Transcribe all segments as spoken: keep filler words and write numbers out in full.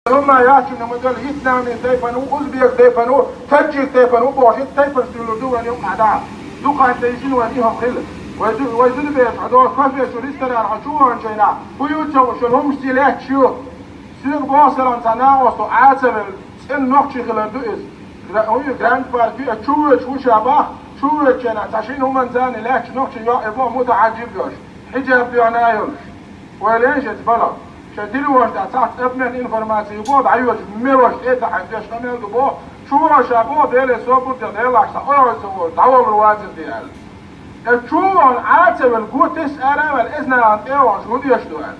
Хьо ма яц, шуна ма-дарра, вьетнамец тайпана ву, узбек тайпана ву, таджик тайпана ву бохуш, итт тайпанаш дуьйлур ду вайна юкъахь дӀа. Дукха тайпана вайна и хӀума хилла. Вай ду-, вай зуда бер, хьо доху кафе, шу ресторан, хьо чу ваханчу хенахь, хӀун ю ца хууш, шуна хӀуманаш цӀе лаьтташ ю. Соьга боху, селхана цхьа накъост ву, Ӏа ца велла, цӀена нохчий хилар ду иза. Гра-, хӀун ю, Гранд Парк ю, чу воьдуш ву ша боху, чу воьдучу хенахь цхьа шина хӀуманца а лаьтташ нохчийн йоӀ и боху мутахьаджиб йолуш, хьиджаб тоьхна а йолуш. Вай лен шеца балха. Шайн дилла ваша тӀехь цхьацца обмен информацией боху, дӀайоьдуш, мел ваша тӀе а таьӀна деш къамел ду боху, чу вахана ша боху, Деле собар де, Делахь сан ойхьа ца волу, дӀаваллур вацара те аьлла. Э, чу вахана Ӏа ца велла, го тесса ара а ваьлла, иза нахана тӀе а вахана, хӀун деш ду аьлла.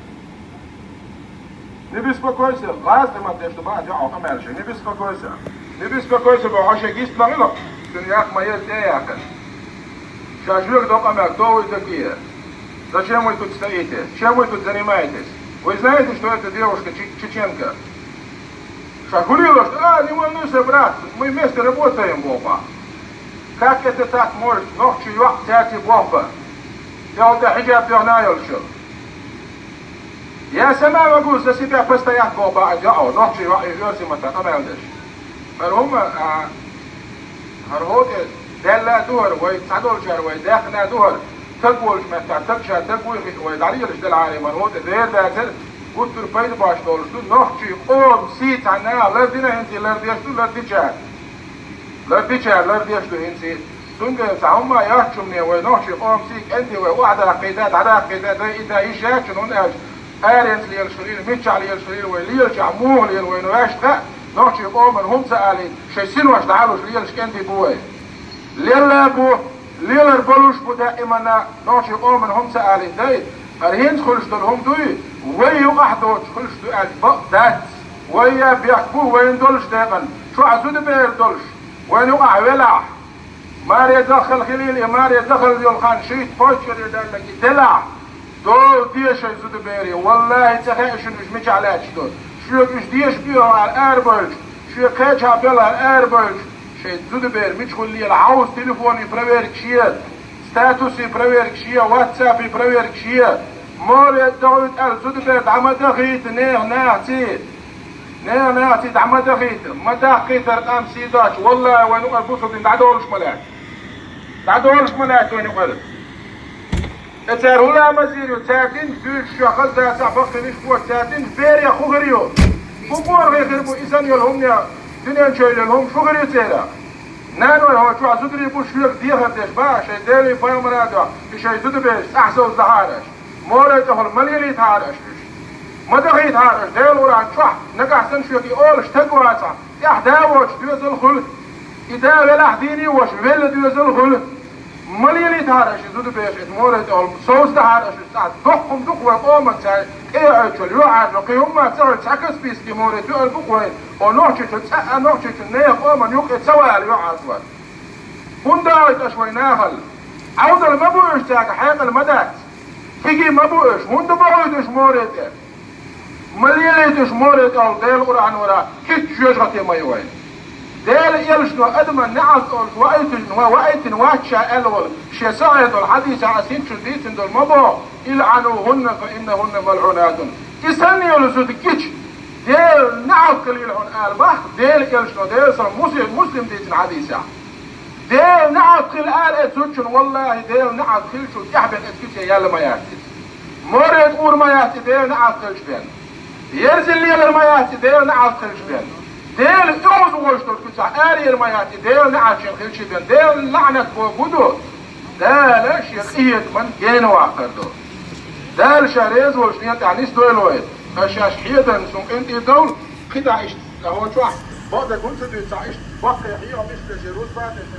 Не беспокойся, гӀазкхийн маттахь деш ду боху, йоӀ, къамел шен, не беспокойся. Не беспокойся боху, хьо шен гист ма хила, цуьнан яккха ма еза тӀе а яьккхина. Ша жоьга до къамел, кто вы такие? Зачем вы тут стоите? Чем вы тут занимаетесь? Вы знаете, что эта девушка че-, чеченка? Ша хуьлийла, что, а, не волнуйся, брат, мы вместе работаем, боху. Как это так может? Нохчий йоӀ цаьрца боху бан. Я вот хьиджаб тоьхна а йолуш. Я сама могу за себя постоять боху бан, я, нохчий йоӀ, и оьрсийн маттахь къамел деш. ХӀара хӀума, а, ХӀара хӀоттӀе даьлла а ду хӀара, вай цхьадолчара вай даьккхина а ду хӀара, стаг волчу меттехь, стаг ша стаг вуй хиъна вай дӀалелаш делахьара, хӀара хӀоттӀе дера дацара, гуттар а пайда бош долуш ду, нохчий къоман сий цхьана лардина хӀинца, лардеш ду, лардичара. Лардичара лардеш ду хӀинца. Цундела цхьа хӀумма а йоцчунна вай нохчий къоман сий кӀентий вай охьадаккхийта, дӀадаккхийта, дайита йиш яц шуна, хӀунда аьлча аренца лелаш хилийла, миччахь лелаш хилийла вай, лелачохь муха лела вайна ваьшна хаьа, нохчий къомана хӀума ца алийта, шайн синош дӀалуш лелаш кӀентий бу вай. Лелла а бу, лелар болуш а бу даимана, нохчий къомана хӀума ца алийта дай, хӀара хӀинца хуьлуш долу хӀума дуй, вай юкъахь доцуш хуьлуш ду аьлча бакъ дац. Вай а бехк бу вайна долуш декъана, чохь зудабер долуш, вайна юкъахь велахь. Маре даххал хилийла и, маре даххал йолу хан шийтта-кхойтта шаре даьлларг и делахь, дола де шайн зудабере, валлахӀи, ца хаьа шуна уьш мичахь лаьтташ ду. Шоьга уьш деша боьху аьлла арабевлча, шоьга кхечахь белла аьлла арабевлча, шайн зудабер мича хуьлу лела, хьовса телефонийн проверкаш е, статусийн проверкаш е, ватсапийн проверкаш е, море а догӀуьйту аьлла зудабер дӀа ма дахийта нехан нахаца. Нехан нахаца дӀа ма дахийта, ма даккхийтара къам сий доцуш, валлахӀи, вайн юкъара бусулба дин дӀадолуш ма лаьтта. ДӀадолуш ма лаьтта вайн юкъара. Ткъа цара хӀун ламаз йийр ю, цара динчу дуьйцуш чохь хаза дацахь, баккхийнаш боху, цара динчу берех хӀун хир ю? ХӀун бохург хир бу, и санна йолу хӀуманех, дуьнен чуьйла йолу хӀума хӀун хир ю церах? Наной, хьо чохь зударий бу шоьга дехар деш бан, шайн Деле пайхамара а дуьхьа, и шайн зудабераш цӀахь совцадахьара аша. Море тӀехула ма лелийтахьара аша уьш. Ма дахийтахьара аша, Делан Къуръан чохь, нагахь санна шоьга и олуш стаг вацахь, тӀехь да воцуш доьзал хуьлу. И да велахь дийне а ваша, велла доьзал хуьлу. Ма лелийтахьара аша и зудабераш, и море тӀехула совцадахьара аша уьш цӀахь. Доккха хӀума ду-кх вайн къоман цара тӀе а Ӏуьттуш йолу, йоӀарна, кхин хӀумма ца хуьлу, цхьа Каспийский море тоьар бу-кх вайна, о нохчочун цӀа а, нохчочун нехан къоман юкъе ца вала йоӀарна. ХӀунда а вайта аша вайн нахал? Ӏовдал ма бу уьш цаьрга, хьекъал ма дац. Кегий ма бу уьш, хӀунда бохуьйту уьш море тӀе? Ма лелийта уьш море тӀе олу Делан Къуръан вара, хӀинца жоьжахате ма ю вайна. Делан элчано адаман неӀалт олуш ваийтина, ва-, ваийтина вац ша аьлла волу, шен сахьихь долу хьадисехь аса хӀинцачунна дийцина долу ма боху: «ИлъанухӀунна, фа иннахӀунна малъунатун». И санна йолу зуда гича, Делан неӀалт хилийла хьуна ала боху Делан элчано, Делан са муси-, Муслима дийцина хьадисехь. Делан неӀалт хила ала оцу зудчунна, валлахӀи, Делан неӀалт хилчул тӀаьхьа бен оцу куьце яьлла ма яц иза. Море тӀе гӀур ма яц и Делан неӀалт хилча бен. Ерзина лелар ма яц и Делан неӀалт хилча бен. Делан оьгӀаз волуш долу куьцахь араяр ма яц и Делан неӀалт шен хилчий бен. Делан лаӀнат бохург хӀун ду? Дала шен къинхетаман гена ваккхар ду. Дала ша реза волчу ден тӀехь нисдойла вай. Ткъа шаьш хьедан цунна къинтӀера довла, кхидӀа иштта, ткъа хӀокху чохь бакъдерг хӀунда ца дуьйцу, цхьа иштта баккхий хьехам иштта деши, рузбан деши,